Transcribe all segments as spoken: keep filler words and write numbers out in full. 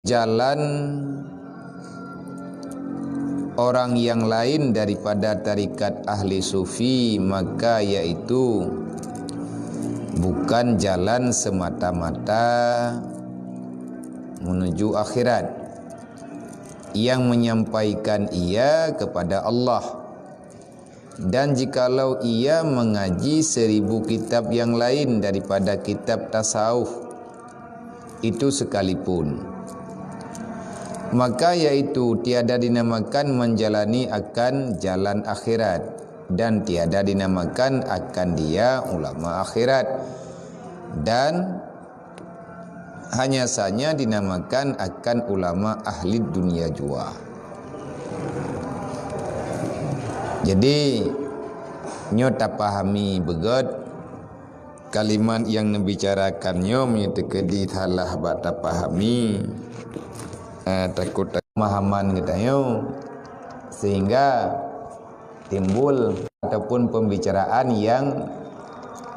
jalan orang yang lain daripada tarikat ahli sufi, maka yaitu bukan jalan semata-mata menuju akhirat, yang menyampaikan ia kepada Allah. Dan jikalau ia mengaji seribu kitab yang lain daripada kitab tasawuf itu sekalipun, maka yaitu tiada dinamakan menjalani akan jalan akhirat, dan tiada dinamakan akan dia ulama akhirat, dan hanya saja dinamakan akan ulama ahli dunia jua. Jadi, nyoe tapahami beugét kalimat nyang neubicarakan nyoe, meunyoe teukeudi salah bak tapahami, eh, takot pemahaman geutanyoe, sehingga timbul ataupun pembicaraan yang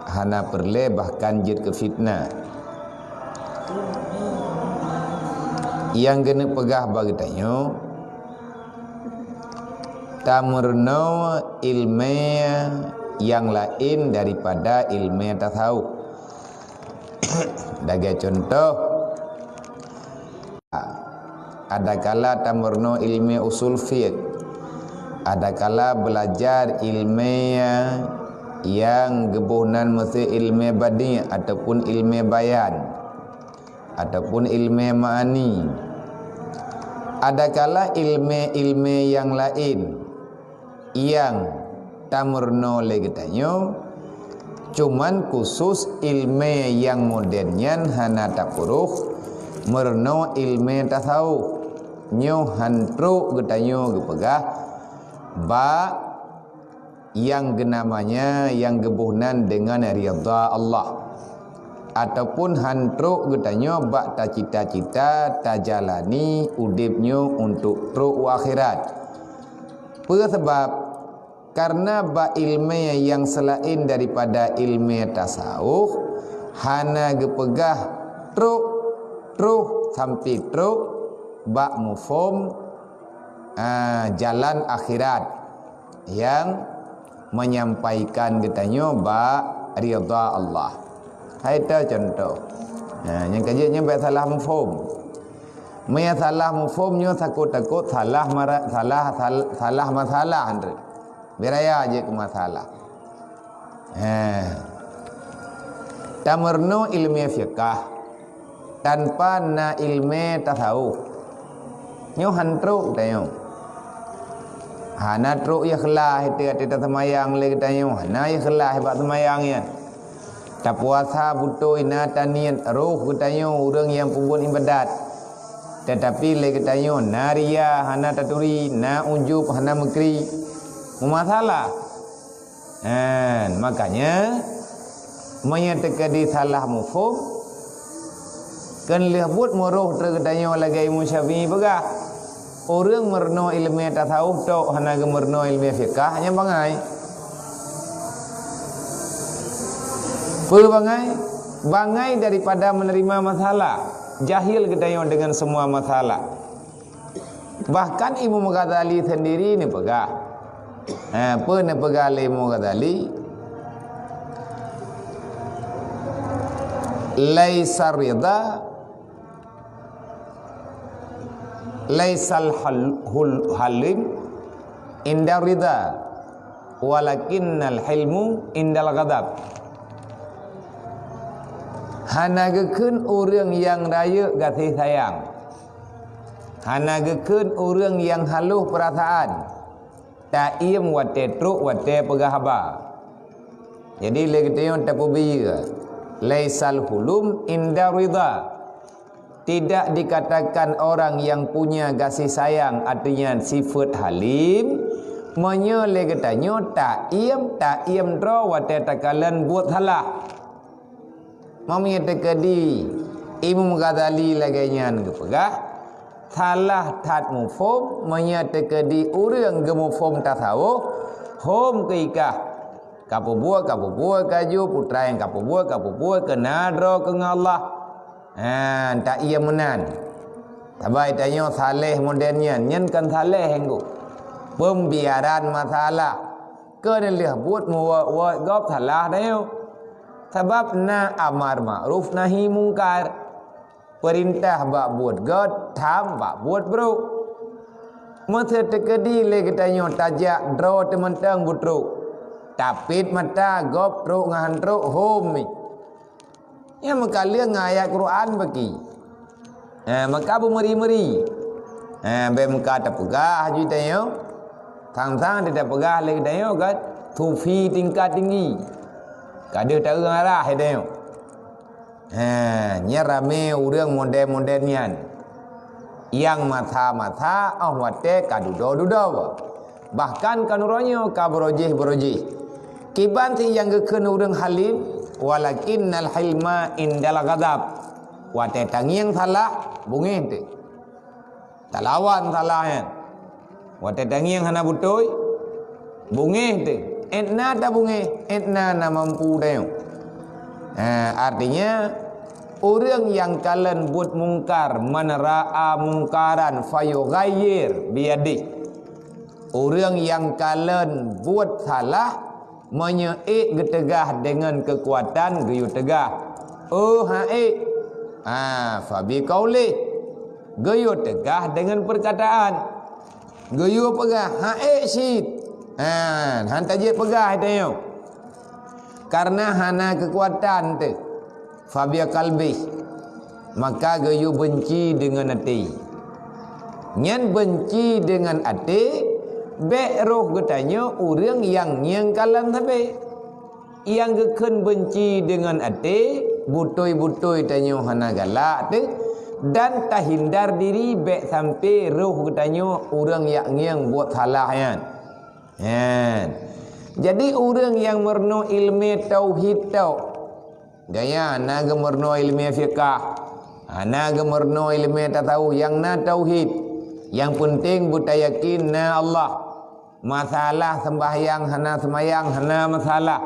hana peureulée, bahkan jeuet keu fitnah. Nyang keuneuk peugah bak geutanyoe, tameurunoe ileumé nyang laén daripada ileumé tasawuf. Lagée cuntoh, adakala tameurunoe ileumé usul fiqh, adakala beulajar ileumé nyang geuboh nan meusti ileumé badi' ataupun ileumé bayan, ataupun ileumé ma'ani. Adakala ileumé-ileumé nyang laén nyang tameurunoe lé geutanyoe, cuman khusos ileumé nyang modern nyan hana tapeuroh meurunoe ileumé tasawuf. Nyoe han trok geutanyoe geupeugah bak nyang geunamanya nyang geuboh nan deungon ridha Allah, ataupun han trok geutanyoe bak tacita-cita tajalani udeb nyoe untuk trok u akhirat. Peue sabab? Kareuna bak ileumé nyang seulaén daripada ileumé tasawuf hana geupeugah trok, troh sampoe trok bak mufhom, ah, jalan akhirat nyang menyampaikan geutanyoe bak ridha Allah. Hai ta cuntoh. Nah, nyang ka jeuet nyoe bèk salah mufhom. Meunyo salah mufhom nyoe takot-takot salah mara-, salah, sal-, salah masalah, Andre. Bèk raya jeuet keu masalah. Heh. Tameurunoe ileumé fiqah tanpa na ileumé tasawuf, nyoe han trok tanyoe. Hana trok ikhlas teuh até taseumayang lé geutanyoe, hana ikhlas bak seumayang nyan. Tapuasa beutôi na taniet roh geutanyoe ureuëng nyang peubuet iébadat, teutapi lé geutanyoe na ria, hana taturi, na ujub, hana meukri, meumasalah. Hen, makanya, meunyoe teukeudi salah muphom, kheun lheueh buet meuroh treuk geutanyoe lagée Imam Syafi'i peugah, ureuëng meurunoe iéleumé tasawuf tok hana geumeurunoe iéleumé fiqah, nyan bangai. Peue bangai? Bangai daripada menerima masalah, jahil geutanyoe deungon semua masalah. Bahkan Imam Ghazali sendiri neupeugah. Ha, peue neupeugah lé Imam Ghazali? "Laisa ridha, laisal hal-, hul-, halim inda ridha, walakinnal hilmu indal ghadab." Hana geukheun ureuëng nyang rayeuk gaséh sayang. Hana geukheun ureuëng nyang haloh peurasaan, taiem watée trok watée peugah haba. Jadi lé geutanyoe tapeubiyeu, "Laisal hulum inda ridha." Tidak dikatakan orang yang punya gaséh sayang, artinya sifat halim, meunyoe lé geutanyoe taiem, taiem droe watée takalon buet salah. Meunyoe teukeudi Imam Ghazali lagée nyan geupeugah, salah that muphom meunyoe teukeudi ureuëng geumuphom tasawuf, hom keu ikah, kapeubuet, kapeubuet kaju, putra nyang kapeubuet, kapeubuet keu na droe keu ngon Allah. Ha, taiem meunan. Saban tanyoe saleh modern nyan, nyan kan saleh enggak. Pembiaran masalah. Keu lheueh buet muwat-wat gob salah tanyoe. Sabab na amar makruf nahi mungkar. Peurintah bak buet gét, tham bak buet brok. Meuseuti keudeh lé geutanyoe tajak droe teumeung-teumeung beutrok. Tapit mata gob trok ngon han trok hom mi. Nyang meukaleueng ngon ayat Quran baki. Ha, maka beumeuri-meuri. Ha, bék meuka tapeugah ju tanyoe. Sang-sang tapeugah lé tanyoe kan sufi tingkat tinggi. Ka deuh taeu arah tanyoe. Ha, nyan ramé ureuëng modern-modern nyan. Nyang masa-masa óh watée ka dudoe-dudoe. Bahkan ka neuroe nyoe ka beurojih-beurojih. Kiban si nyang geukheun ureuëng halim, walakinnal hilma indal ghadab. Watée tangieng salah, bungéh teuh. Talawan salah nyan. Watée tangieng hana beutôi, bungéh teuh. Étna tabungéh, étna na mampu tanyoe. Ha, artinya, ureuëng nyang kalon buet mungkar, man ra'a mungkaran fayughayyir biyadih. Ureuëng nyang kalon buet salah, meunyoe ék geuteugah deungon keukuatan geuyue teugah. Oh, han ék. Ha, fabi qaulih. Geuyue teugah deungon peurkataan. Geuyue peugah, han ék cit. Ha, han tajeuet peugah tanyoe. Kareuna hana keukuatan teuh. Fabi qalbih. Maka geuyue beunci deungon até. Nyan beunci deungon até, bék roh geutanyoe ureuëng nyang ngieng kalon sabé. Nyang geukheun beunci deungon até, beutôi-beutôi tanyoe hana galak teuh, dan tahindar diri bék sampoe roh geutanyoe ureuëng nyang ngieng buet salah nyan. Nyan. Jadi, ureuëng nyang meurunoe iéleumé tauhid tok, gaya hana geumeurunoe iéleumé fiqah, hana geumeurunoe iéleumé tasawuf, nyang na tauhid. Nyang peunteng beutayakin na Allah. Masalah seumbahyang hana seumayang hana masalah.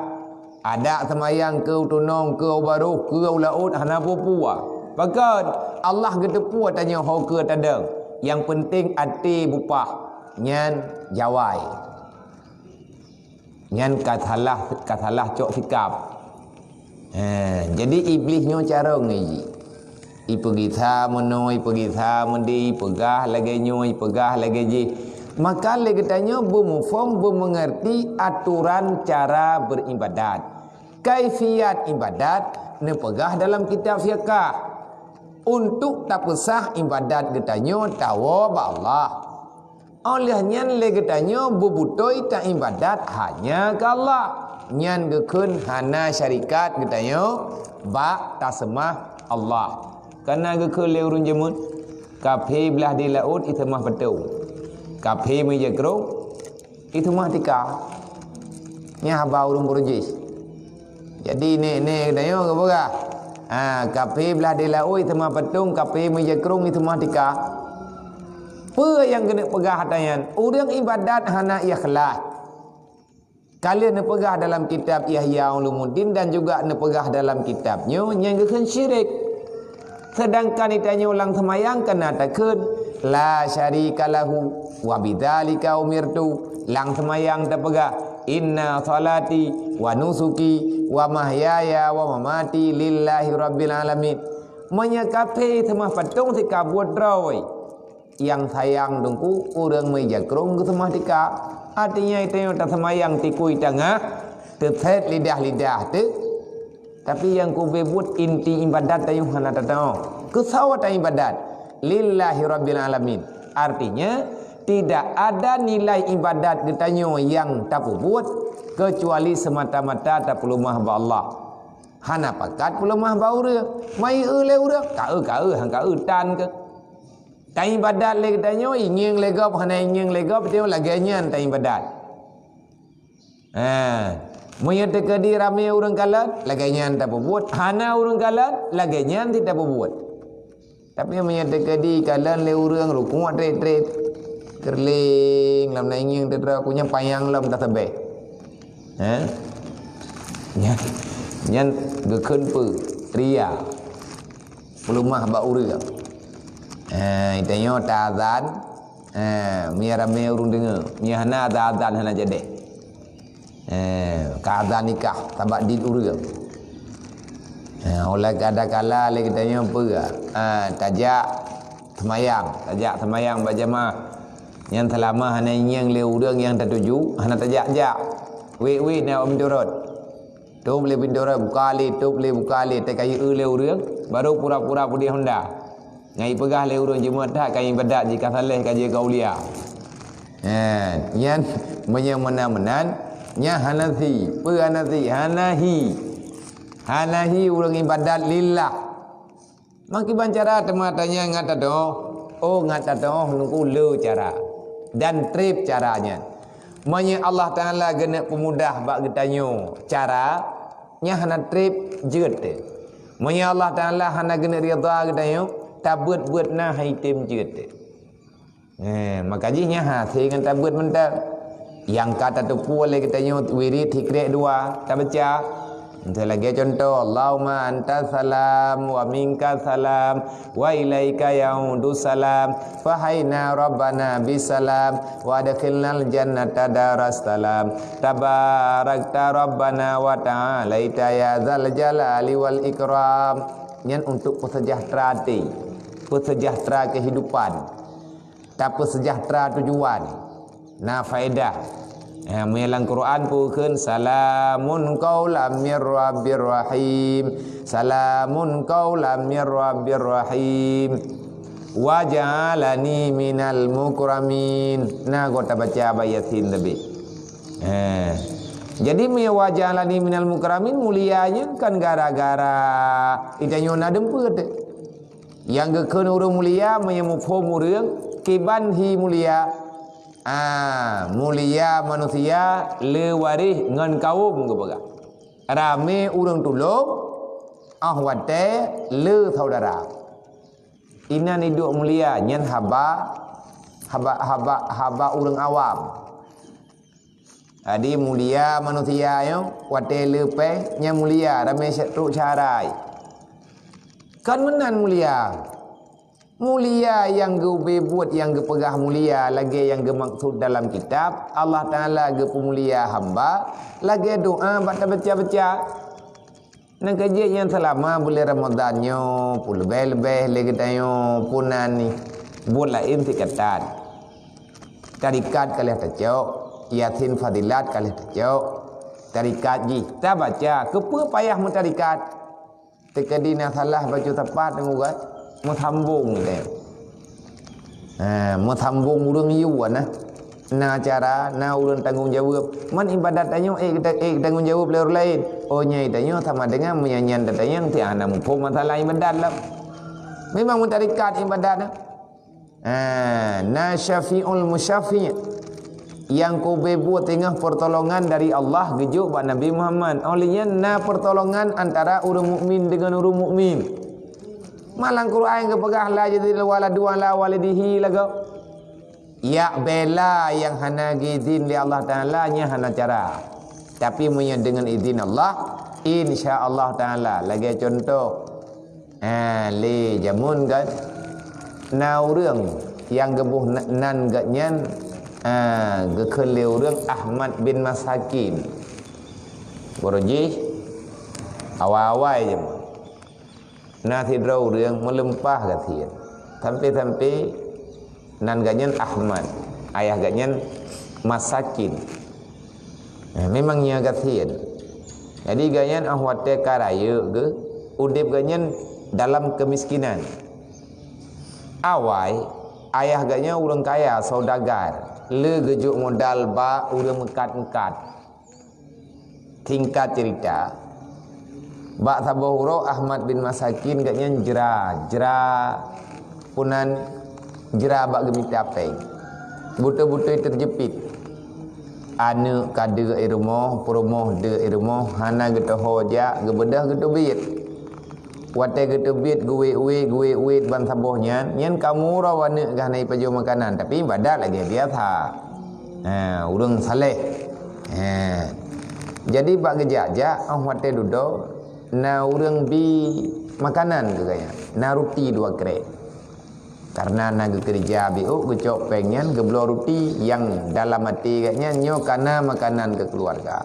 Adak seumayang keu tunong, keu baroh, keu laôt hana peue-peue. Pakon Allah geuteupeue tanyoe ho keu tadong. Nyang peunteng até beupah, nyan jawai. Nyan ka salah, ka salah cok sikap. Ha, jadi Iblih nyoe carông ngon jih. Ipeugisa meunoe, ipeugisa meudeh, ipeugah lagée nyoe, ipeugah lagée jih. Maka lé geutanyoe beumuphom, beumeungeurti atoran cara beuribadat. Kaifiat ibadat neupeugah dalam kitab fiqah. Untuk tapeusah ibadat geutanyoe tawoe bak Allah. Óh lheueh nyan lé geutanyoe beubeutôi taibadat hanya keu Allah. Nyan geukheun hana syarikat geutanyoe bak taseumah Allah. Kana geukheun lé ureuëng jameun, kaphé blaih di laôt iseumah patong. Kaphé meujakrong iseumah tika. Nyan haba ureuëng beurujih. Jadi, nek-nek geutanyoe geupeugah, ha, kaphé blaih di laôt iseumah patong, kaphé meujakrong iseumah tika. Peue nyang keuneuk peugah ata nyan? Ureuëng ibadat hana ikhlas. Ka lheueh neupeugah dalam kitab Ihya Ulumuddin dan juga neupeugah dalam kitab nyoe nyang geukheun syirik. Seudangkan geutanyoe lam seumayang kana takheun, "La syarika lahu, wa bidzalika umirtu." Lam seumayang tapeugah, "Inna shalati wa nusuki wa mahyaya wa mamati lillahi rabbil alamin." Meunyoe kaphé seumah patong sikabuet droe. Nyang sayang Teungku, ureuëng meujakrong geuseumah tika. Artinya, geutanyoe taseumayang tikui tangah, teusét lidah-lidah teuh. Tapi nyang keubeue buet inti ibadat tanyoe hana tateu'oh. Keusoe taibadat? Lillahi rabbil alamin. Artinya, tidak ada nilai ibadat geutanyoe nyang tapeubuet kecuali semata-mata tapeuleumah bak Allah. Hana pakat peuleumah bak ureuëng. Mai eu lé ureuëng, ka eu, ka eu, han ka eu tan keuh. Taibadat lé geutanyoe, ingieng lé gob, hana ingieng lé gob, tanyoe lagée nyan taibadat. Ha, meunyoe teukeudi ramé ureuëng kalon, lagée nyan tapeubuet. Hana ureuëng kalon, lagée nyan cit tapeubuet. Tapi meunyoe teukeudi kalon lé ureuëng rukuk treb-treb, keureuléng lam na ingieng teutroe, ku nyan panyang lom taseubeh. Ha? Nyan, nyan geukheun peue? Riya. Peuleumah bak ureuëng. Eh, tanyoe ta azan, eh, meunyo ramé ureuëng deungoe. Meunyo hana ta azan hana jadi. Eh, ka azan nikah, sabab dit ureuëng. Eh, oleh kadakala lé geutanyoe peue? Ah, tajak seumayang, tajak seumayang bak jamaah. Nyan seulama hana ingieng lé ureuëng nyang tatuju, hana tajak-jak. Wék-wék na ôm turot. Tôb lé pintoe rot, buka lé, tôb lé, buka lé, teuka jieu lé ureuëng, barô pura-pura pudeh honda. Ngai peugah lé ureuëng jeuet that ka ibadat jih ka saleh ka jeuet ka ulia. Ha, nyan meunyoe meunan-meunan, nyan hana si, peue hana si, hana hi. Hana hi ureuëng ibadat lillah. Meukiban cara teuma tanya ngat tatoh? Oh, ngat tatoh nungku le cara dan treb cara nyan. Meunyoe Allah Taala geuneuk peumudah bak geutanyoe cara, nyan hana treb jeuet teuh. Meunyoe Allah Taala hana geuneuk ridha geutanyoe, tabeuet-beuet na hai tem jeuet teuh. Eh, maka jih nyan hase ngon tabeuet mantong. Nyang ka tateupeue lé geutanyoe wirid sikrek dua tabaca. Miseu lagée contoh, Allahumma anta salam wa minka salam wa ilaika yaudu salam. Fahaina rabbana bisalam wa adkhilnal jannata daras salam. Tabarakta rabbana wa ta'alaita ya zal jalali wal ikram. Nyan untuk peusejahtera até, peusejahtera kehidupan. Tapeusejahtera tujuan. Na faedah. Eh, meunyoe lam Quran peue kheun, "Salamun qaulam mir rabbir rahim. Salamun qaulam mir rabbir rahim. Wa ja'alani minal mukramin." Na goe tabaca bak Yasin teubiet. Eh. Jadi meunyoe "Wa ja'alani minal mukramin" mulia nyan kan gara-gara geutanyoe na deumpeuet. Nyang geukheun ureuëng mulia meunyoe muphom ureuëng kiban hi mulia. Ah, mulia manusia le waréh ngon kawöm geupeugah. Ramé ureuëng tulông, óh watée le saudara. Inan iduek mulia nyan haba, haba, haba, haba ureuëng awam. Jadi mulia manusia nyoe watée leupée nyan mulia ramé trok cara. Kan meunan mulia. Mulia nyang geubeuet nyang geupeugah mulia lagée nyang geumaksud dalam kitab, Allah Taala geupeumulia hamba lagée doa bak tabaca-baca. Nyang ka jeuet nyan seulama buleuen Ramadhan nyoe, peuleubeh-leubeh lé geutanyoe peunan nih, buet laén sikatan. Tarikat ka lheueh tacok, Yasin Fadilat ka lheueh tacok. Tarikat jih tabaca, keupeue payah meutarikat? Teukeudi na salah bacut sapat deungon geuh, meusambong geutanyoe. Ha, meusambong ureuëng yue na. Na cara, na ureuëng tanggong jaweueb. Man ibadat tanyoe ék, ék tanggong jaweueb lé ureuëng laén. Oh, nyan tanyoe sama dengan meunyan nyan tatanyong tiang hana muphom masalah ibadat lom. Memang meutarikat ibadat na. Ha, na syafi'ul musyafi'. Nyang keu beuet teungoh pertolongan dari Allah geujok bak Nabi Muhammad. Óh lheueh nyan na pertolongan antara ureuëng mukmin dengan ureuëng mukmin. Malam Quran geupeugah la yajzilil waladu ala walidihi lagoe. Yak bela nyang hana geuizin lé Allah Taala nyan hana cara. Tapi meunyoe deungon izin Allah, insya Allah Taala. Lagée contoh, ha, lé jameun kan na ureuëng nyang geuboh nan geuh nyan, ha, geukheun lé ureuëng Ahmad bin Masakin. Beurujih awai-awai jameun. Na sidroe ureuëng meulimpah gasien. Sampai-sampai nan geuh nyan Ahmad, ayah geuh nyan Masakin. Nah, memang nyan gasien. Jadi geuh nyan óh watée ka rayeuk geuh, udeb geuh nyan dalam keumiskinan. Awai, ayah geuh nyan ureuëng kaya, saudagar, le geujok modal bak ureuëng meukat-meukat. Singkat cerita, bak saboh uroe Ahmad bin Masakin geuh nyan jra, jra peunan jra bak geumita péng. Beutôi-beutôi teujeupit. Aneuëk ka deuek i rumoh, peurumoh deuek i rumoh, hana geutoho jak, geubeudôh geuteubiet. Watée geuteubiet geuwét-wét, geuwét-wét ban saboh nyan, nyan ka meuuroe aneuëk geuh hana jipajoh makanan, tapi ibadat lagée biasa. Ha, ureuëng saleh. Ha. Jadi bak geujak-jak, óh watée dudoe, na ureuëng bi makanan keu geuh nyan, na ruti dua krek. Karena na geukeureuja biôk, geucok péng nyan geubloe ruti nyang dalam até geuh nyan nyoe kana makanan keu keuluwarga.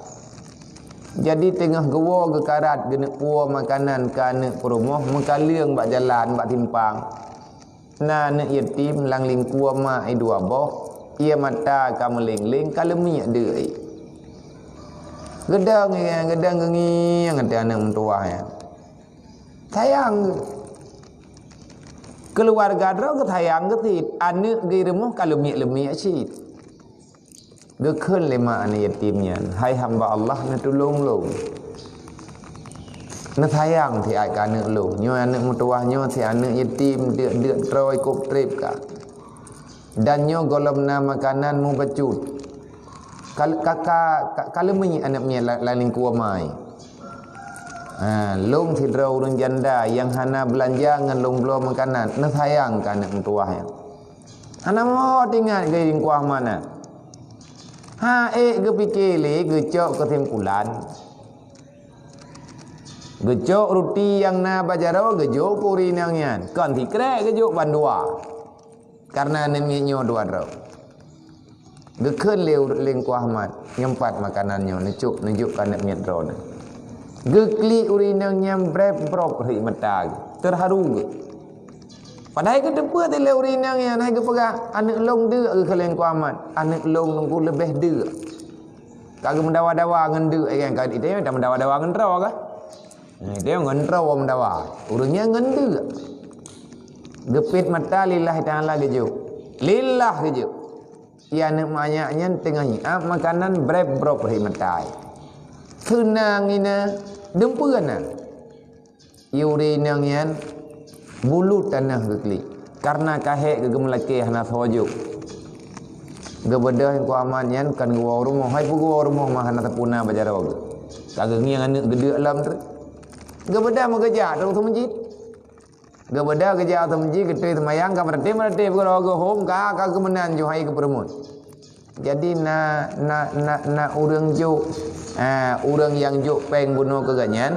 Jadi teungoh geuwoe geukarat geuneuk puwoe makanan keu aneuk peurumoh meukaleueng bak jalan bak simpang. Na aneuk yatim lam lingkue ma i dua boh, ie mata ka meuléng-léng ka leumiek deuk. Geudong, geudong geungieng até aneuk meutuwah nyan. Sayang geuh. Keuluwarga droe geusayang geuh cit, aneuk geuh rumoh ka leumiek-leumiek cit. Geukheun lé ma aneuk yatim nyan, "Hai hamba Allah, neutulông lôn. Neusayang siat keu aneuk lôn. Nyoe aneuk meutuwah nyoe si aneuk yatim, deuk-deuk troe kôb treb ka. Dan nyoe gohlom na makanan mubacut. Ka, ka, ka, ka, ka leumiek aneuk miet la-, lam lingkue ma i. Ha, lôn sidroe ureuëng janda nyang hana beulanja ngon lôn bloe makanan, neusayang keu aneuk meutuwah nyan." Hana meuho teuingat geuh lingkue ma nyan. Ha ék geupike lé geucok keusimpulan. Geucok ruti nyang na bak jaroe geujok keu ureuëng inong nyan, kon sikrek geujok bandua. Karena aneuk miet nyoe dua droe. Geukheun lé ureuëng lingkue ma nyan, "Nyoe pat makanan nyoe, neucok neujok keu aneuk miet droeneuh." Geuklik ureuëng inong nyan breb-brob rhit mata geuh, teuharu geuh. Padahai geuteupeue lé ureuëng inong nyan hai geupeugah, "Aneuk lôn deuk," geukheun lé lingkue ma nyan, "aneuk lôn teungku leubeh deuk." Ka geumeudawa-dawa ngon deuk, eh, kan, ka, itu meudawa-dawa ngon droe kah? Nah, itu ngon droe meudawa. Ureuëng nyan ngon deuk. Geupet mata lillahi ta'ala geujok. Lillah geujok. Ie aneuk manyak nyan teungoh nyiap makanan breb-brob rhit mata. Seunang ina, dumpeue na. Ie ureuëng inong nyan bulut tanoh geuklik. Karena ka hék geuh geumeulakée hana soe jok. Geubeudôh lingkue ma nyan kon geuwoe u rumoh, hai peue geuwoe u rumoh ma hana teupuna bak jaroe geuh. Ka geungieng aneuk geudeuk lom treuk. Geubeudôh meugeujak troh u meuseujid. Geubeudôh geujak u meuseujid, geutôi seumayang, ka meuratéb-meuratéb, geuroe geuhom, ka, ka geumeunan ju hai geupeureumeun. Jadi na, na, na, na ureuëng jok, eh, ureuëng nyang jok péng bunoe keu gobnyan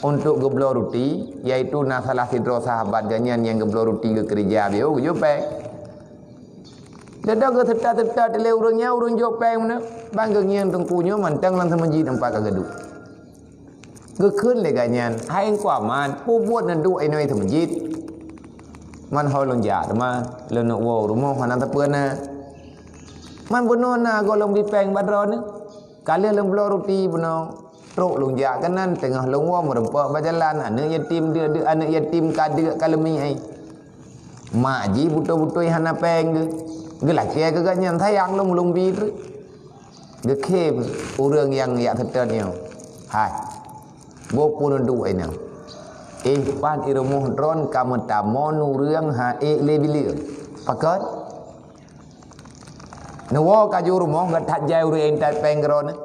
untuk geubloe ruti, yaitu na salah sidroe sahabat gobnyan nyang geubloe ruti geukeureuja biôh geujok péng. Deudok geuseutôt-seutôt lé ureuëng nyan, ureuëng jok péng bunoe, ban geungieng teungku nyoe mantong lam meuseujid teumpat ka geuduek. Geukheun lé gobnyan, "Hai Teungku Amat, peue buet neuduek inoe i meuseujid? Man ho lôn jak teuma, lôn neuk woe u rumoh hana sapeue na. Man bunoe na gohlom bri péng bak droeneuh. Ka lheueh lôn bloe ruti bunoe, trok lôn jak keunan, teungoh lôn woe meurumpok bak jalan, aneuk yatim deuk-deuk, aneuk yatim ka deuk ka leumiek ai. Mak jih beutôi-beutôi hana péng geuh. Geulakée keu gobnyan sayang lôn, lôn bri treuk." Geukheun ureuëng nyang jak seutôt nyoe, "Hai, boh peue neuduek inoe? Eh, pat i rumoh droen ka meutamong ureuëng han ék lé bileueng. Pakon? Neuwoe ka ju rumoh gata jai ureuëng intat péng droeneuh.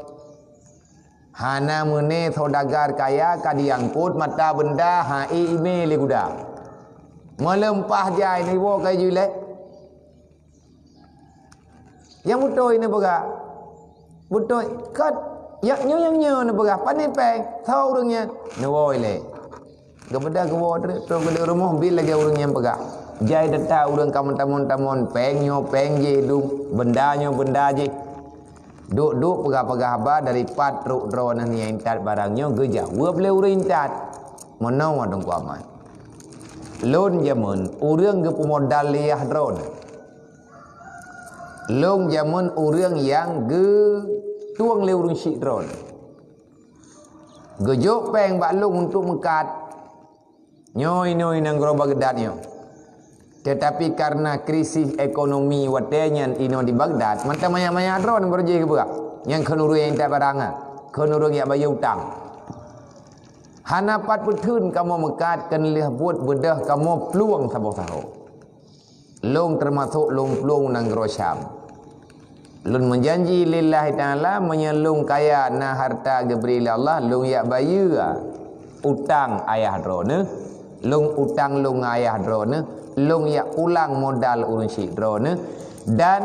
Hana meuné saudagar kaya ka diangkot mata beunda han ék imé lé gudang. Meulimpah jai neuwoe ka ju ilée." Nyang beutôi neupeugah, "Beutôi, kat, nyoe nyang nyoe neupeugah, pane péng, soe ureuëng nyan?" "Neuwoe ilée." Geubeudôh geuwoe treuk, trok geudeuek rumoh, biet lagée ureuëng nyan peugah. Jai that-that ureuëng ka meutamong-tamong, péng nyoe péng jih dum, beunda nyoe beunda jih. Duek-duek peugah-peugah haba dari pat trok droeneuh nyang intat barang nyoe geujaweueb lé ureuëng intat. Meunoe Teungku Amat. Lôn jameun ureuëng geupeumodal lé yah droeneuh. Lôn jameun ureuëng nyang geutueng lé ureuëng syik droeneuh. Geujok péng bak lôn untuk meukat. Nyoe inoe i nanggroe Baghdad nyoe. Teutapi kareuna krisis ekonomi watée nyan inoe di Baghdad, mantong manyak-manyak droeneuh barô jih geupeugah. Nyang kheun ureuëng nyang intat barang nyan, kheun ureuëng jak bayeue utang. Hana pat peutheun kamoe meukat, keu lheueh buet beudôh kamoe plueng saboh saho. Lôn teumasok lôn plueng u nanggroe Syam. Lôn meujanji lillahi ta'ala, meunyoe lôn kaya na hareuta geubri lé Allah, lôn jak bayeue utang ayah droeneuh, lôn utang lôn ngon ayah droeneuh, lôn jak pulang modal ureuëng syik droeneuh, dan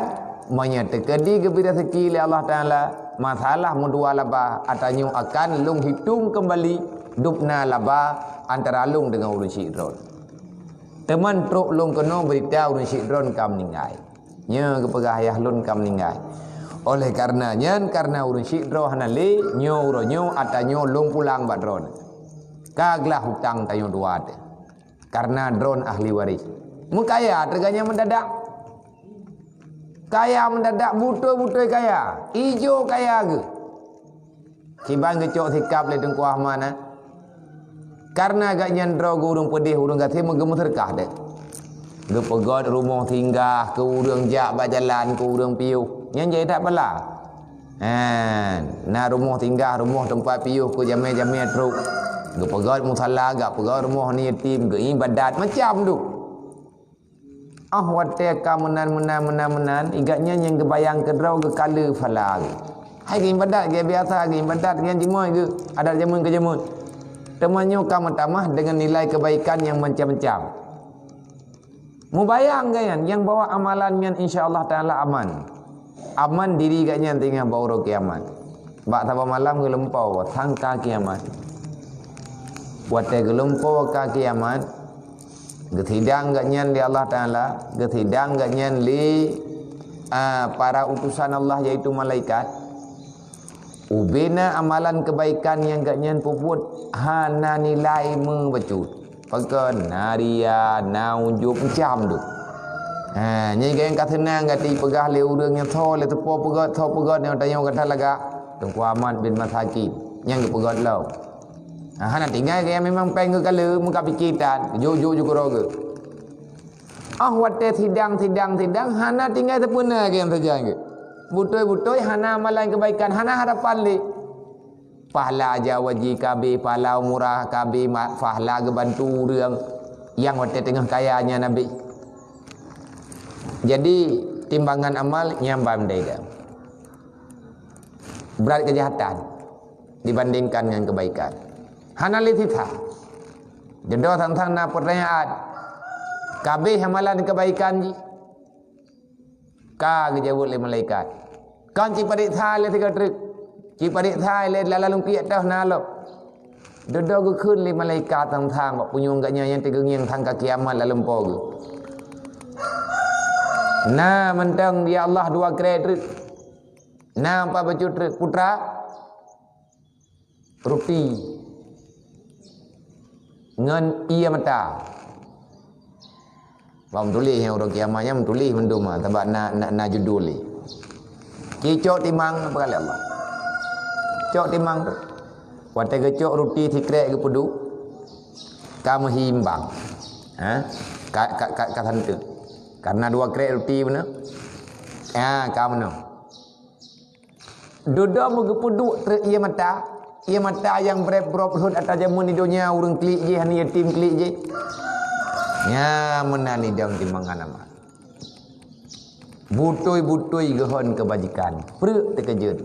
meunyoe teukeudi geubri raseuki lé Allah Ta'ala, masalah meudua laba, ata nyoe akan lôn hitong keumbali dubna laba antara lôn deungon ureuëng syik droeneuh. Teuma trok lôn keunoe beurita ureuëng syik droe ka meuninggai. Nyoe geupeugah ayah lôn ka meuninggai. Oleh karena nyan, karena ureuëng syik droe hana lé, nyoe uroe nyoe ata nyoe lôn pulang bak droe. Ka glah hutang tanyoe dua teuh. Karena droe ahli waris. Meukaya teuh geuh nyan mendadak. Kaya mendadak, beutôi-beutôi kaya. Ijo kaya geuh. Kiban geucok sikap lé Teungku Ahmad, eh? Karena gobnyan droe geuh ureuëng peudeh, ureuëng gasien, meugeumeuseurkah deh. Geupeugöt rumoh singgah keu ureuëng jak bak jalan, keu ureuëng piôh. Nyan jai that pala. Han, na rumoh singgah, rumoh teumpat piôh keu jamé-jamé trok. Geupeugöt musala, geupeugöt rumoh aneuk yatim, geuibadat, macam tu. Ah, watée ka meunan, meunan, meunan, meunan, i gobnyan nyang geubayang keudroe geukalon phala geuh. Hai geuibadat, geubiasa geuibadat, geuibadat nyan jimeuet geuh, adat jameun keu jameun. Teuma nyoe ka meutamah deungon nilai keubaikan nyang macam-macam. Mubayang gobnyan, nyang bahwa amalan nyan insya Allah Taala aman. Aman diri gobnyan teungoh bak uroe kiamat. Bak saboh malam geulumpoe, sang ka kiamat. Watée geulumpoe ka kiamat, geusidang gobnyan lé Allah Taala, geusidang gobnyan lé, a, para utusan Allah, yaitu malaikat. Ubena amalan keubaikan nyang gobnyan peubuet hana nilai meubacut. Pakon, na ria, na ujub, macam tu. Ha, nyan nyang ka seunang gata peugah lé ureuëng nyang tho lé teupo peugöt, tho peugöt nyang tanyoe gata lagak Teungku Ahmad bin Masakin nyang geupeugöt lom. Ha, hana tinggai gaya memang péng geukalon, muka piké tan, jok-jok ju keudroe geuh. Ah, watée sidang, sidang, sidang, hana tinggai teupeuna gaya sajan geuh. Beutôi-beutôi hana amalan keubaikan, hana harapan lé. Pahla aja waji ka abéh, pahla umrah ka abéh, ma-, pahla geubantu ureuëng nyang watée teungoh kaya nyan abéh. Jadi, timbangan amal nyang ban dai dah. Brat keujahatan dibandingkan ngon keubaikan. Hana lé sisa. Dudoe sang-sang na peurtanyaan. Ka abéh amalan keubaikan jih? Ka geujaweueb lé malaikat. Kon cipareksa lé sigoe treuk. Cipareksa lé lam laleueng piet toh na lom. Dudoe geukheun lé malaikat sang-sang bak punyueng gobnyan nyang teugeungieng sang ka kiamat lam lumpoe geuh. Na mantong, ya Allah, dua krek treuk. Na pat bacut treuk, putra. Ruti ngon ié mata. Bak meutuléh nyang uroe kiamat nyan meutuléh mandum, ha, sabab na, na, na judul lé. Cicok timang peugah lé Allah. Cok timang tu. Watée geucok ruti sikrek geupeuduek, ka meuhimbang. Ha? Ka, ka, ka, ka santeuk. Karena dua krek ruti beuna. Ha, ka meunoe. Dudoe meugeupeuduek treuk ié mata, ié mata nyang breb-brob lheueh ata jameun di donya ureuëng klik jih, aneuk yatim klik jih. Nya meunan idong timbangan amal. Butôi-butôi geuhon keubajikan, preuk teukeujeuet.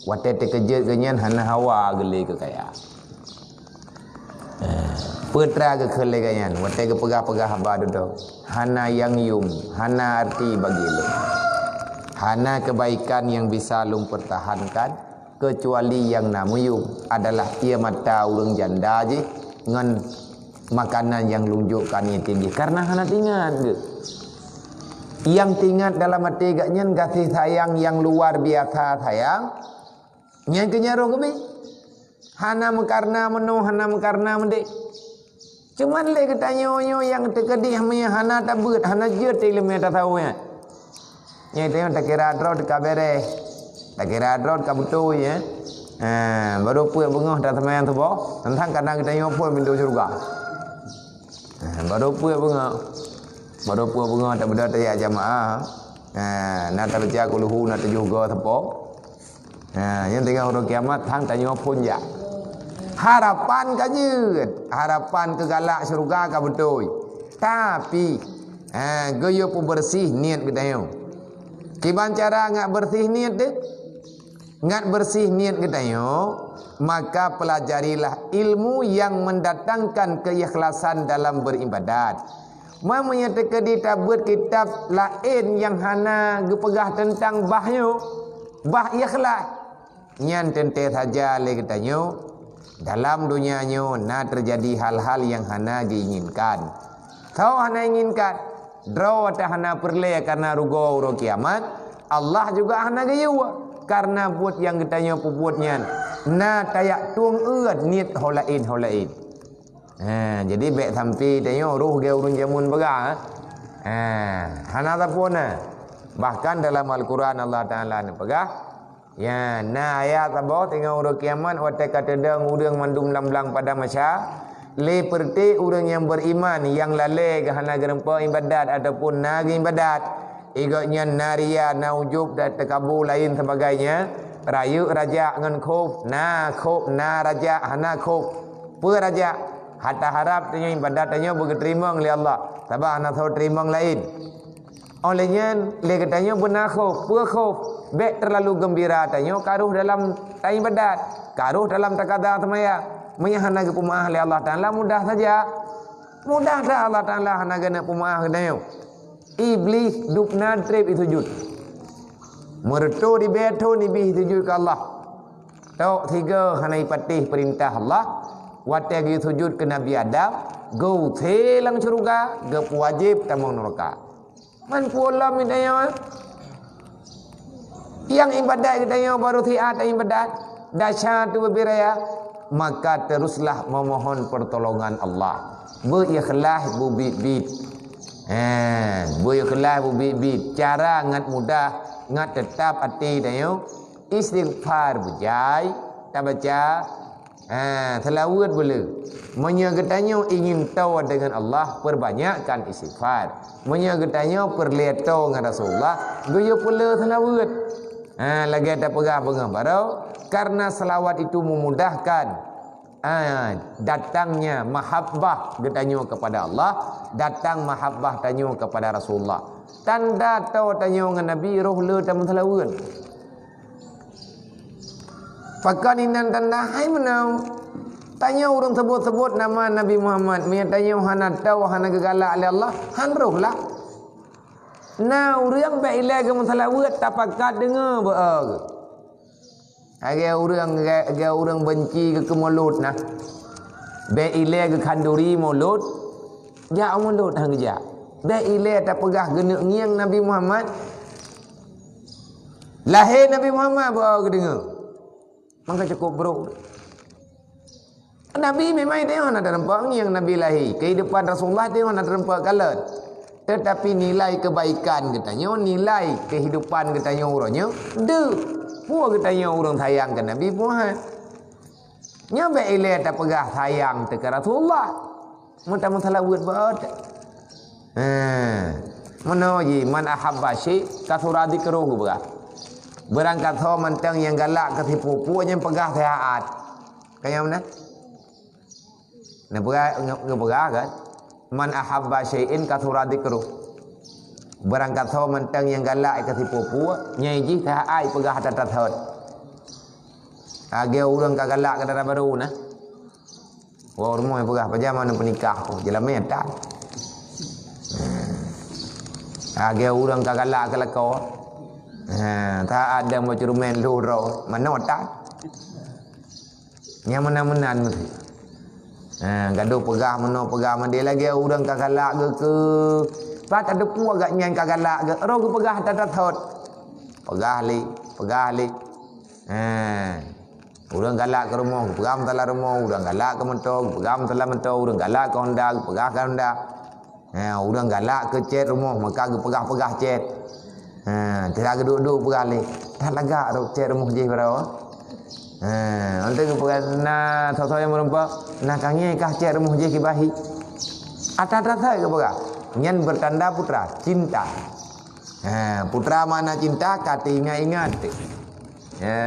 Watée teukeujeuet geuh nyan hana hawa geulé keu kaya. Peutra geukheun lé gobnyan, watée geupeugah-peugah haba dudoe, hana nyang yum, hana arti bagi lôn. Hana keubaikan nyang bisa lôn peurtahankan, keucuali nyang na meuyum adalah ié mata ureuëng janda jih ngon makanan nyang lôn jok keu aneuk yatim jih, kareuna hana teuingat geuh. Nyang teuingat dalam até gobnyan gaséh sayang nyang luar biasa sayang, nyang keu nyan roh geubi. Hana meukareuna meunoe, hana meukareuna meudéh. Cuman lé geutanyoe nyoe nyang teukeudeh meunyoe hana tabeuet, hana jeuet iéleumé tasawuf nyan. Nyan tanyoe takira droe ka béreh, takira droe ka beutôi, ya. Ha, barô peuet beungoh taseumayang suboh, teuntang kadang geutanyoe phon pintoe syeuruga. Ha, barô peuet beungoh, barô peuet beungoh tabeudôh tajak jamaah. Ha, na tabaca kulhu, na tujoh goe sapo. Ha, nyang tinggai uroe kiamat, sang tanyoe phon jak. Harapan ka jeuet, harapan keu galak syeuruga ka beutôi. Tapi, ha, geuyue peubeureuséh niet geutanyoe. Kiban cara ngat beureuséh niet teuh? Ngat beureuséh niet geutanyoe, maka pelajarilah ilmu yang mendatangkan keikhlasan dalam beribadat. Meunyoe teukeudi tabeuet kitab laén nyang hana geupeugah teuntang bah nyoe, bah ikhlas, nyan teuntée saja lé geutanyoe, dalam donya nyoe na teujadi hal-hal nyang hana geuinginkan. Tho hana inginkan, droe watée hana peureulée kareuna rugoe uroe kiamat, Allah juga hana geuyue kareuna buet nyang geutanyoe peubuet nyan na tajak tueng eue niet ho laén ho laén. Ha, jadi bék sampai tanyoe roh geu ureuëng jameun peugah, ha. Ha, hana sapeue na. Bahkan dalam Al-Quran Allah Taala neupeugah, ya, na ayat saboh teungoh uroe kiamat watée ka teudong ureuëng mandum lam blang padang mahsyar, lé peureuté ureuëng nyang beriman nyang lalée geuhana geureumpok ibadat ataupun na geuibadat, igok nyan na ria, na ujub dan teukabu lain sebagainya, rayeuk rajak ngon khof, na khof, na rajak, hana khof. Peue rajak? Hata harab tanyoe ibadat tanyoe beugeuteurimong lé Allah, sabab hana soe teurimong laén. Óh lheueh nyan, lé geutanyoe beuna khof. Peue khof? Bék teulalu geumbira tanyoe ka roh dalam taibadat, ka roh dalam takada seumayang. Meunyoe hana geupeumeuáh lé Allah Taala, mudah saja. Mudah that Allah Taala hana geuneuk peumeuáh geutanyoe. Iblih dub na treb isujud. Meureutoh di beuet thon Iblih isujud keu Allah. Tok sigoe hana ipatéh peurintah Allah, watée geusujud keu Nabi Adam, geuusé lam syeuruga, geupeuwajéb tamong nuraka. Man peue lom geutanyoe? Nyang ibadat geutanyoe baru siat ibadat, dasar tu beubiraya, maka teruslah memohon pertolongan Allah. Beuikhlaih beubiet-biet. Ha, beuikhlaih beubiet-biet. Cara ngat mudah, ngat teutap até tanyoe. Istighfar beujai, tabaca, ha, seulaweuet beuleu. Meunyoe geutanyoe ingin toe deungon Allah, peubanyakkan istighfar. Meunyoe geutanyoe peureulée toe ngon Rasulullah, geuyue peuleu seulaweuet. Ha, lagée tapeugah beungoh baroe, karena selawat itu memudahkan, ha, datangnya mahabbah geutanyoe kepada Allah, datang mahabbah tanyoe kepada Rasulullah. Tanda toe tanyoe ngon Nabi roh le tameuseulaweuet. Pakon inan tanda hai meunoe? Tanyoe ureuëng sebut-sebut nama Nabi Muhammad, meunyoe tanyoe hana toe, hana geugalak lé Allah, han roh lah. Na ureuëng bék ilée geumeuseulaweuet tapakat deungoe beu-o geuh. Lagée ureuëng, lagée ureuëng beunci geuh keu mulod na. Bék ilée geukhanduri mulod, jak mulod han geujak. Bék ilée tapeugah geuneuk ngieng Nabi Muhammad. Lahé Nabi Muhammad beu-o geudeungoe. Maka cukup brok. Nabi memang teuh hana teureumpak ngieng Nabi lahé. Kehidupan Rasulullah teuh hana teureumpak kalon. Tetapi nilai kebaikan geutanyoe, nilai kehidupan geutanyoe uroe nyoe, deuh. Peue geutanyoe ureuëng sayang keu Nabi Muhammad. Nyoe bék ilée tapeugah sayang teuh keu Rasulullah. Meutameuseulaweuet beuet. Ha. Meunoe jih, "Man ahabba syai' katsura dzikruhu," geupeugah. Beurangkat soe mantong nyang galak keu sipeue-peue nyang peugah siat. Ka nyang meunan? Neupeugah, nge-, geupeugah kan? "Man ahabba syai'in katsura dzikruh." Beurangkat soe mantong nyang galak keu sipeue-peue, nyang jih siat peugah that-that thot. Lagée ureuëng ka galak keu dara barô na. Woe rumoh peugah, "Pajan meunan peunikah?" Oh, jeulamé that. Lagée ureuëng ka galak keu lakoe. Ha, that ada meuceurumen lhôh droe, meunoe that. Nyang meunan-meunan meusti. Ha, gadoh peugah meunoe peugah meudeh lagée ureuëng ka galak geuh keu. Pat ka teupeu gobnyan ka galak geuh, roh geupeugah that-that thot. Peugah lé, peugah lé. Ha. Ureuëng galak keu rumoh, geupeugah meusalah rumoh, ureuëng galak keu moto, geupeugah meusalah moto, ureuëng galak keu Honda, geupeugah keu Honda. Ha, ureuëng galak keu cét rumoh, maka geupeugah-peugah cét. Ha, teuka geuduek-duek peugah lé, that lagak rot cét rumoh jih baroe. Ha, untuk geupeugah na soe-soe nyang meureumpok, na kangé kah cét rumoh jih kiban hi. Ata-ata sai geupeugah, nyan bertanda putra, cinta. Ha, putra makna cinta ka teuingat-ingat. Ha.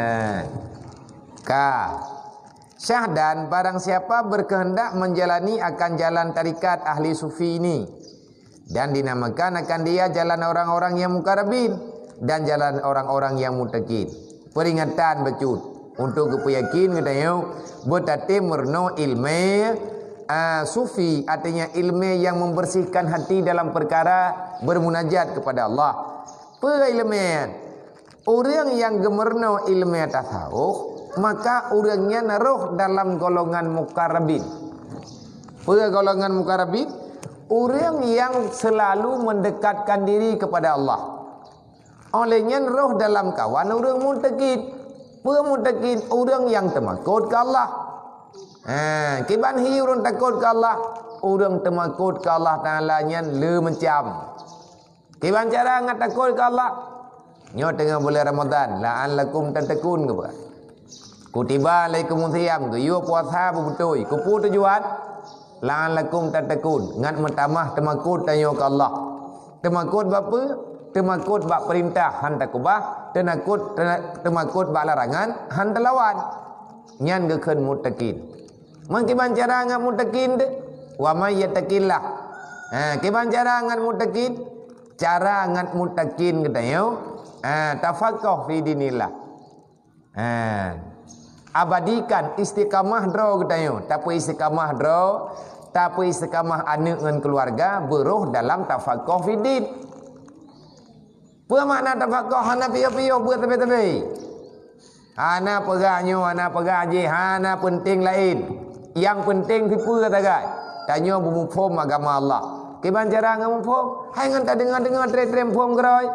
Ka. Syahdan, barang siapa berkehendak menjalani akan jalan tarikat ahli sufi ini, dan dinamakan akan dia jalan orang-orang yang mukarrabin dan jalan orang-orang yang muttaqin. Peringatan bacut untuk geupeuyakin geutanyoe beutatem meurunoe ilmu, ah, sufi, artinya ilmu yang membersihkan hati dalam perkara bermunajat kepada Allah. Peue ilmu nyan? Ureuëng nyang geumeurunoe ilmu tasawuf, maka ureuëng nyan roh dalam golongan mukarrabin. Peue golongan mukarrabin? Ureuëng nyang seulalu meundekatkan diri keupada Allah, óh lheueh nyan rhoh dalam kawan ureuëng muttaqin. Peue muttaqin? Ureuëng nyang teumakot keu Allah. Ha, kiban hi ureuëng takot keu Allah? Ureuëng teumakot keu Allah Taala nyan le macam. Kiban cara ngat takot keu Allah? Nyoe teungoh buleuen Ramadhan, la'allakum tattaqun geupeugah. Kutiba alaikumus siyam, geuyue puasa beubeutôi. Keupeue tujuan? La'allakum tattaqun, ngat meutamah teumakot tanyoe keu Allah. Teumakot bak peue? Teumakot bak peurintah, han takeubah, teunakot, teuna-, teumakot bak larangan, han talawan. Nyan geukheun muttaqin. Meukiban cara ngat muttaqin teuh? Wa may yattaqillah. Ha, kiban cara ngat muttaqin? Cara ngat muttaqin geutanyoe, ha, tafaqquh fi dinillah. Ha. Abadikan istiqamah droe geutanyoe, tapeuistiqamah droe, tapeuistiqamah aneuëk ngon keuluwarga, beurhoh dalam tafaqquh fid din. Peue makna tafaqquh? Hana piôh-piôh beuet teubi-teubi. Hana peugah nyoe, hana peugah jih, hana peunteng laén. Nyang peunteng sipeue sagai? Tanyoe beumuphom agama Allah. Kiban cara ngon muphom? Hai ngon tadeungoe-deungoe treb-treb muphom keudroe.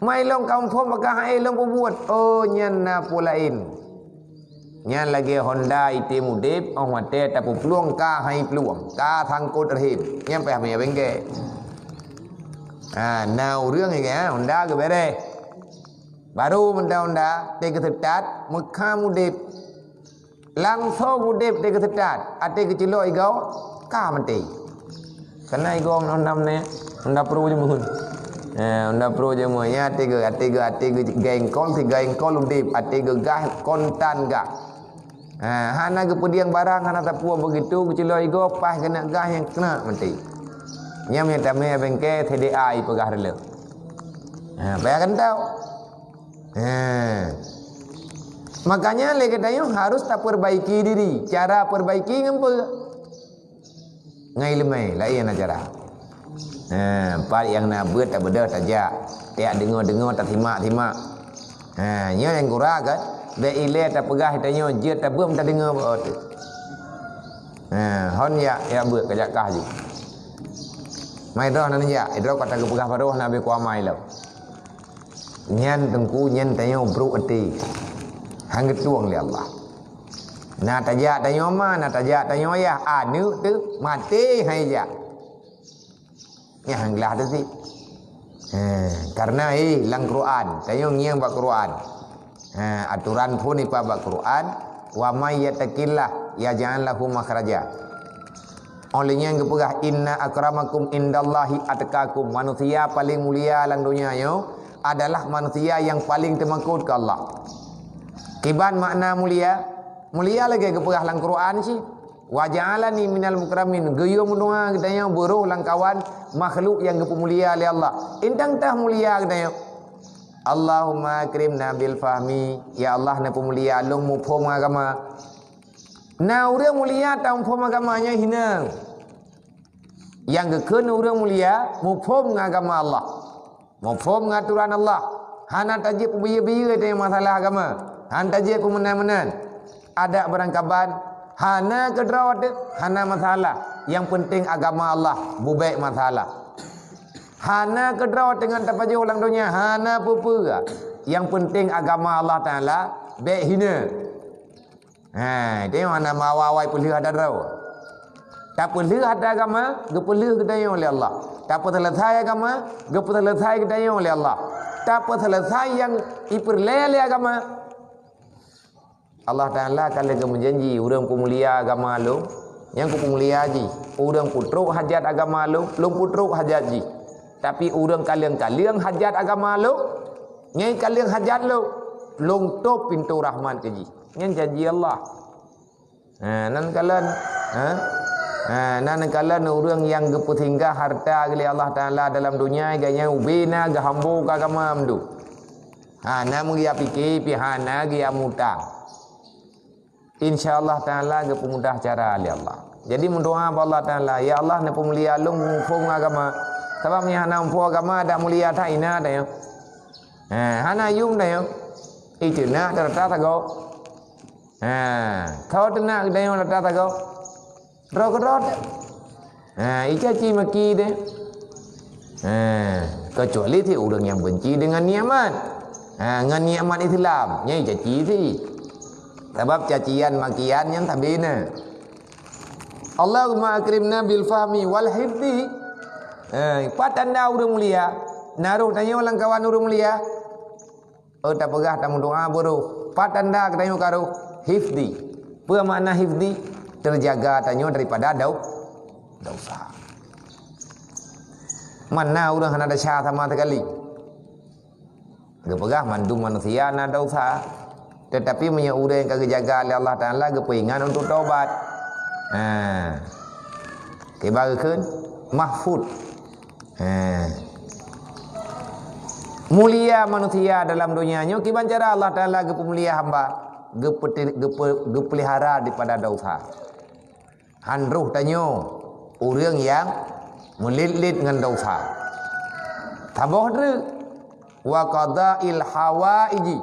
Mai lôn ka muphom, maka hai lôn peubuet. Oh, nyan na peue laén. Nyan lagée honda item udeb, óh watée tapeuplueng ka hai plueng, ka sangkot rhem. Nyan payah meuya bengke. Ha, na ureuëng, ya, honda geubereh. Baru meuda honda, teugeuseutat, meukham udeb. Langsong udeb teugeuseutat, até geuculok igoe, ka maté. Kana igoe ngon honda meunan, honda pro jeumeun. Eh, honda pro jeumeun, ya, até geu-, até geu-, até geu-, gengkol, si gengkol udeb, até geugas kontan gah. Eh, hana geupeudiang barang, hana sapeue, begitu geuculok igoe, paih keuneuk gas nyang keuneuk maté. Nyang meutamé bengke, C D A ipeugah reuloh. Eh, payah kan tau. Ha. Makanya lé geutanyoe harus taperbaiki diri. Cara perbaiki ngon peue? Ngon ileumé, laén na cara. Ha, pat nyang na beuet tabeudôh tajak, tajak deungoe-deungoe, tasimak-simak. Ha, nyoe nyang gura kan, bék ilée tapeugah tanyoe jeuet tabeuem tadeungoe bak oto. Ha, hon yak, yak beuet kajak kah jih. Mai droe nan jak, droe ka tageupeugah baroe na bé kuamai lom. Nyan teungku, nyan tanyoe brok até. Han geutueng lé Allah. Na tajak tanyoe ma, na tajak tanyoe yah, aneuëk teuh maté hai jak. Nyan han glah teuh sit. Ha, karena, eh, lam Quran, tanyoe ngieng bak Quran. Ha, aturan phon ipat bak Quran, "Wa may yattaqillah yaj'al lahu makhraja." Óh lheueh nyan geupeugah, "Inna akramakum indallahi atqakum." Manusia paléng mulia lam donya nyoe adalah manusia nyang paléng teumakot keu Allah. Kiban makna mulia? Mulia lagée geupeugah lam Quran cit, "Wa ja'alani minal mukramin." Geuyue meudoá geutanyoe beurhoh lam kawan makhluk nyang geupeumulia lé Allah. Indang tah mulia geutanyoe. "Allahumma akrimna bil fahmi." Ya Allah, neupeumulia lôn muphom agama. Na ureuëng mulia tamuphom agama nyan hina. Nyang geukheun ureuëng mulia muphom ngon agama Allah. Muphom ngon aturan Allah. Hana tajeuet peubiyeu-biyeu teuh masalah agama. Hana tajeuet peumeunan-meunan. Adak barangkaban, hana keudroe teuh, hana masalah. Nyang peunteng agama Allah, bubek masalah. Hana keudroe teuh ngon tapajoh lam donya, hana peue-peue. Nyang peunteng agama Allah Taala, bék hina. Ha, tengok hana meuawai-awai peulheueh atra droe. Tapeulheueh atra agama, geupeulheueh geutanyoe lé Allah. Tapeuseuleusai agama, geupeuseuleusai geutanyoe lé Allah. Tapeuseuleusai nyang ipeureulée lé agama. Allah Taala ka lheueh geumeujanji, ureuëng peumulia agama lôn, nyang kupeumulia jih. Ureuëng peutrok hajat agama lôn, lôn peutrok hajat jih. Tapi ureuëng kaleueng-kaleueng hajat agama lôn, nyang kaleueng hajat lôn, lôn tôp pintoe rahmat keu jih. Nyan janji Allah. Ha, nan kalon, ha? Ha, nan kalon ureuëng nyang geupeusinggah hareuta geuh lé Allah Taala dalam donya, gobnyan ubé na geuhambo keu agama meudôh. Ha, na meugeuya pike, pih hana geuya mutang. Insya Allah Taala geupeumudah cara lé Allah. Jadi meudoá bak Allah Taala, "Ya Allah, neupeumulia lôn muphom agama." Sabab nyang hana muphom agama, adak mulia that inan tanyoe. Ha, hana yum tanyoe. Iteunak rata sagoe. Ha, tho teunak geutanyoe rata sagoe. Droe keudroe teuh. Ha, icaci maki deh. Ha, kecuali si ureuëng nyang benci dengan nikmat. Ha, ngon nikmat Islam, nyan icaci si. Sabab cacian makian nyan sabe na. Allahumma akrimna bil fahmi wal hifzi. Ha, pat tanda ureuëng mulia? Na roh tanyoe lam kawan ureuëng mulia. Oh, tapeugah tameudoa beurôh. Pat tanda geutanyoe ka roh? Hifzi. Peue makna hifzi? Terjaga tanyoe daripada dau-, dosa. Mana ureuëng hana desya sama sekali? Geupeugah mandum manusia na dosa. Tetapi meunyoe ureuëng ka geujaga lé Allah Taala, geupeuingat untuk tobat. Ha. Kiban geukheun? Mahfud. Ha. Mulia manusia dalam dunia nyoe kiban cara Allah Taala geupeumulia hamba, geupeuti-, geupe-, geupeulihara daripada dosa. Han roh tanyoe ureuëng nyang meulit-lit ngon dosa. Saboh treuk, wa qadail hawaiji.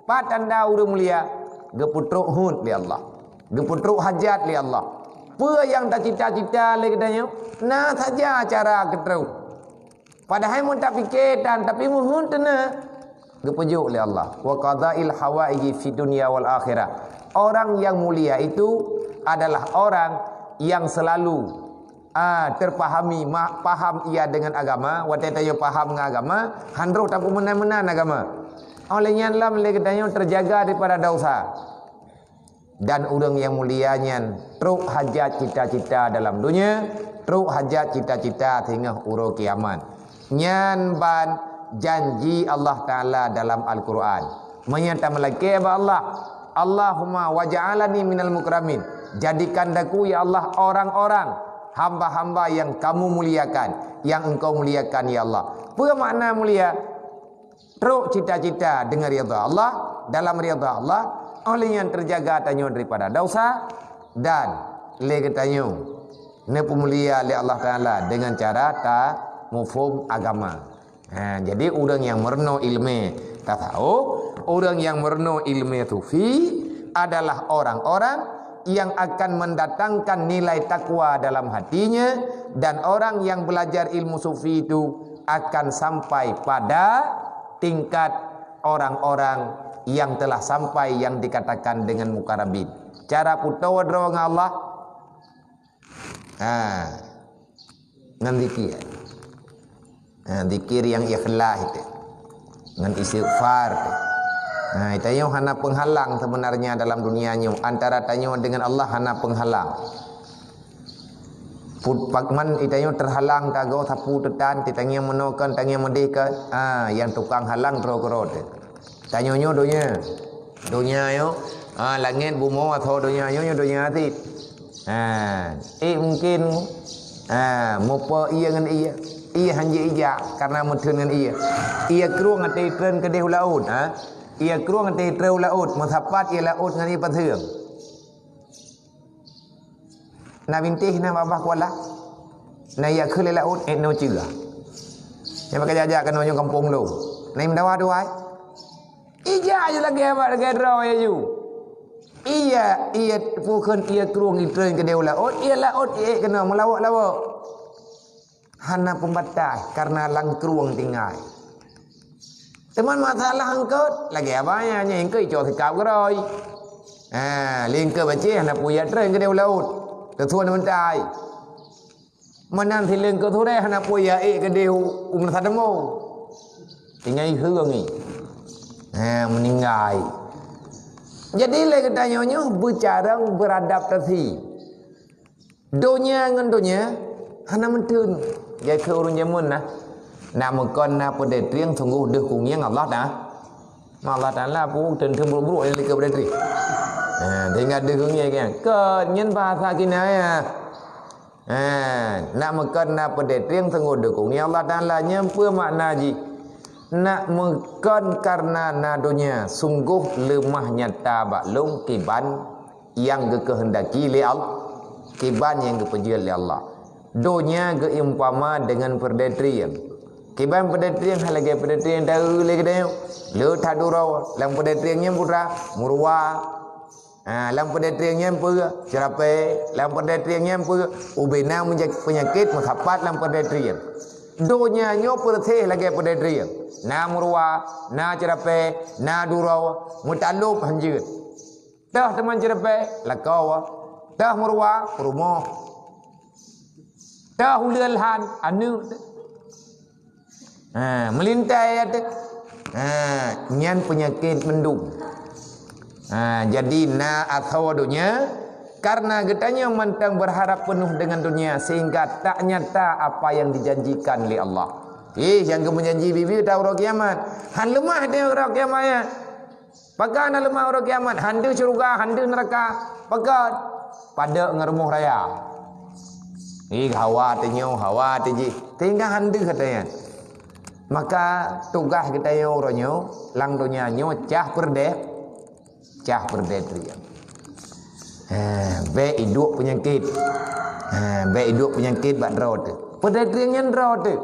Pat tanda ureuëng mulia? Geupeutrok hut lé Allah, geupeutrok hajat lé Allah. Peue nyang tacita-cita lé geutanyoe, na saja cara geutrok. Padahai meutapike tan, tapi meuheuet teuna, geupeujok lé Allah. Wa qadail hawaiji fid dunya wal akhirah. Orang yang mulia itu adalah orang yang selalu, ah, terpahami, ma-, paham ia dengan agama. Watée tanyoe paham ngon agama, han roh tapeumeunan-meunan agama. Oleh nyan lom lé geutanyoe terjaga daripada dosa. Dan ureuëng nyang mulia nyan trok hajat cita-cita dalam dunia, trok hajat cita-cita singoh uroe kiamat. Nyan ban janji Allah Taala dalam Al-Quran. Meunyoe tameulakée bak Allah, "Allahumma waj'alani minal mukramin." Jadikan daku, ya Allah, orang-orang, hamba-hamba yang Kamu muliakan, yang Engkau muliakan, ya Allah. Peue makna mulia? Trok cita-cita deungon ridha Allah, dalam ridha Allah, oleh nyan terjaga tanyoe daripada dosa, dan lé geutanyoe neupeumulia lé Allah Taala deungon cara tamuphom agama. Ha, jadi ureuëng nyang meurunoe iéleumé tasawuf, ureuëng nyang meurunoe iéleumé sufi adalah orang-orang yang akan mendatangkan nilai takwa dalam hatinya, dan orang yang belajar ilmu sufi itu akan sampai pada tingkat orang-orang yang telah sampai yang dikatakan dengan mukarrabin. Cara peutoe droe ngon Allah, ha, ngon zikir. Ha, zikir nyang ikhlas itu, ngon istighfar tu. Ha, tanyoe hana penghalang sebenarnya dalam dunia nyoe. Antara tanyoe dengan Allah hana penghalang. Put pakman itanyoe terhalang tagoe sapu teutan, titangieng meunoe kon, tangieng meudeh kon. Ah, nyang tukang halang droe keudroe teuh. Tanyoe nyoe donya. Donya nyoe, ah, langét bumoe atau donya nyoe, nyoe donya cit. Ah, eh mungkin, ah, mupa ié ngon ié. Ié hanjeuet ijak karena meutheun ngon ié. Ié krueng até itreun keudeh u laôt, ha? Ié krueng até itreun u laôt, meusapat ié laôt ngon ié paseueng. Na bintéh na babah kuala. Na yak kheun lé laôt, eh, nyoe cigah. Nyang pakai jak-jak keunoe nyoe gampông lôn. Na meudawa dua ai. Ijak aju lagèe abak lagèe droe aju. Iya, iya pukon iya krueng itreun keudeh u laôt, iya laôt iék keunoe meulawok-lawok. Hana peubatai karena lam krueng tinggai. Teuma masalah eungkôt, lagèe abah nyan, nyan eungkôt icok sikap keurôi. Ha, lé eungkôt baceh hana peue jak treun keudeh u laôt. Teusuon meutai. Meunan sileng eungkôt surèh hana peue jak ék keudeh u, u meusadeungo. Tinggai heueng ngi. Ha, meuninggai. Jadi lé geutanyoe nyoe beucarông beuradaptasi. Donya ngon donya hana meuteun. Jai keu ureueng jameun na, nak meukon na peudeh trieng sunggoh deuh kungieng Allah ta-, Allah Taala pun teun-teun brok-brok nyang likot peudeh trieng. Ha, sehingga deuh kungieng kan. Kon nyan bahasa kinayah. Ha, nak meukon na peudeh trieng sunggoh deuh kungieng Allah Taala, nyan peue makna jih? Nak meukon kareuna na donya, sunggoh leumah nyata bak lôn kiban nyang geukeuheundaki lé Allah, kiban nyang geupeujeuet lé Allah. Donya geuimpama deungon peudeh trieng. Kiban peudeh trieng hai lagèe peudeh trieng taeu lé geutanyoe. Le that duroe lam peudeh trieng nyan putra, meuruwa. Ha, lam peudeh trieng nyan peue? Ceurapée. Lam peudeh trieng nyan peue? Ubena meuja-, peunyakét meusapat lam peudeh trieng. Donya nyoe peureuséh lagée peudeh trieng. Na meuruwa, na ceurapée, na duroe, meutalop hanjeuet. Teuh teuma ceurapée, lakoe. Teuh meuruwa, peurumoh. Teuh uleuen lhan, aneuëk teuh. Ha, meulintai teuh. Ha, nyan peunyakét mandum. Ha, jadi na asoe donya, karena geutanyoe mantong berharap penuh dengan dunia sehingga tak nyata apa yang dijanjikan lé Allah. Eh, nyang geumeujanji bibi teuh uroe kiamat. Han leumah teuh uroe kiamat nyan. Pakon na leumah uroe kiamat, han deuh syeuruga, han deuh neuraka. Pakon? Padub ngon rumoh raya. Ih, hawa teuh nyoe, hawa teuh jih. Sehingga han deuh gata nyan. Maka tugaih geutanyoe uroe nyoe, lam donya nyoe cah peurdeh, cah peurdeh trieng. Ha, bék iduek peunyakét. Ha, bék iduek peunyakét bak droe teuh. Peurdeh trieng nyan droe teuh.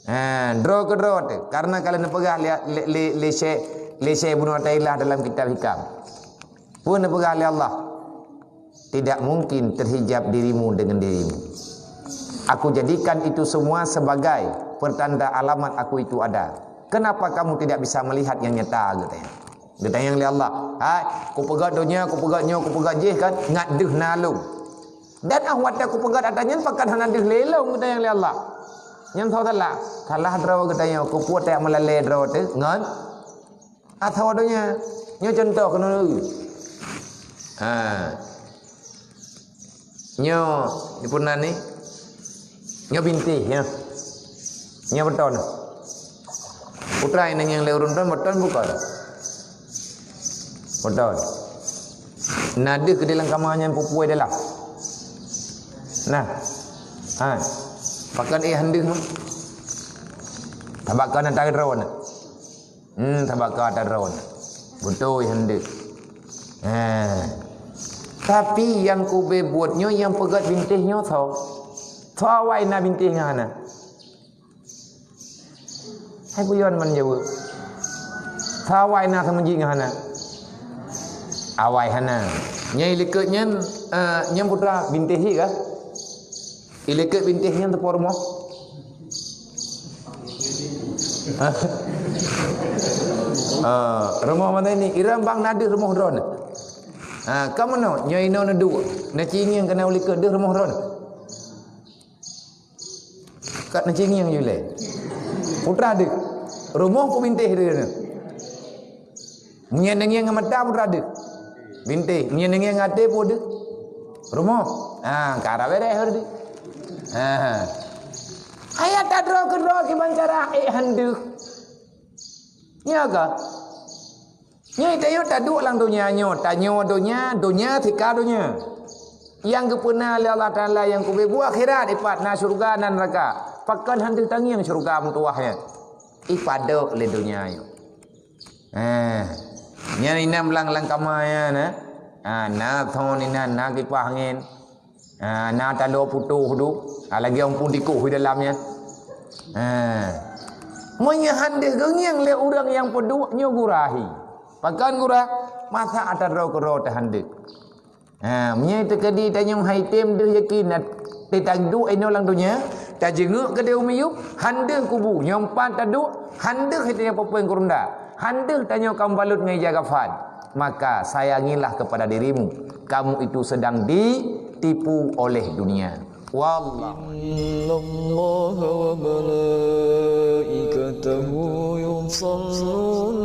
Ha, droe keudroe teuh. Karena kalau neupeugah lé, lé, lé, lé Syekh, lé Syekh Ibnu Athaillah dalam kitab Hikam. Peue neupeugah lé Allah? Tidak mungkin terhijab dirimu dengan dirimu. Aku jadikan itu semua sebagai pertanda alamat aku itu ada. Kenapa kamu tidak bisa melihat yang nyata? Geutanyong. Geutanyong lé Allah. Hai, kupeugét donya, kupeugét nyoe, kupeugét jih kan, ngat deuh na lôn. Dan ah watée kupeugét atra nyan pakon hana deuh lé lôn, geutanyong lé Allah. Nyan soe salah? Salah droe geutanyong, keupeue tajak meulalé droe teuh ngon asoe donya. Nyoe cuntoh keunoe. Ha. Nyoe, di puna ni. Nyoe bintéh, nyoe. Nyoe beuton. Putra nyang lé ureuëng ton, beuton bukon? Beuton. Na deuh keu di lam kama nyan pupue dalam. Nah. Ha. Pakon éh han deuh mah. Tabak keu na tagai droe na. Hmm, tabak keu ata droe. Beutôi han deuh. Ha. Tapi nyang kubé buet nyoe nyang peugét bintéh nyoe soe? Soe awai na bintéh ngon hana? Hai buyon man jaweueb. Soe awai na seumeujik ngon hana? Awai hana. Nyang ilikot nyan, eh, nyang putra bintéh hi kah? Ilikot bintéh nyan teupo rumoh? Hah? Ah, rumoh mana ni? Iram bang na deuh rumoh droeneuh. Ha, ka meunoe, nyoe inoe neuduek. Neucingieng keunoe ulikot deuh rumoh droeneuh. Kat neucingieng ju lé. Putra deuh. Rumoh peubintéh deuh. Meunyan neungieng ngon mata putra deuh. Bintéh, meunyan neungieng ngon até peue deuh? Rumoh. Ha, ka rab beres deuh. Ha. Ayat tadroe keudroe kiban cara ék han deuh. Nyoe ka. Nyoe tanyoe taduek lam donya nyoe, tanyoe donya, donya tika donya. Nyang geupeuna lé Allah Taala nyang kubé buet akhirat ipat na syeuruga na neuraka. Pakon han deuh tangieng syeuruga meutuwah nyan. Ipadok lé donya nyoe. Eh, nyan inan blang lam kama nyan, eh. Ha, na thon inan, na kipah angén. Ha, na taloe putôh tu. Ha, lagée ong pun tikoh di dalam nyan. Ha. Meunyoe han deuh geungieng lé ureuëng nyang peuduek nyoe gura hi. Pakon gura? Masa atra droe keudroe teuh han deuh. Ha, meunyoe teukeudi tanyoe hai tem deuh yakin, na, teuh taduek inoe lam donya, tajeungeuk keudeh u miyueb, han deuh kubu, nyoe pat taduek, han deuh tanyoe peupeueng keurunda, han deuh tanyoe ka meubalot ngon ija kafan, maka sayangilah kepada dirimu, kamu itu sedang ditipu oleh dunia. Wallahu إن الله وملائكته يصلون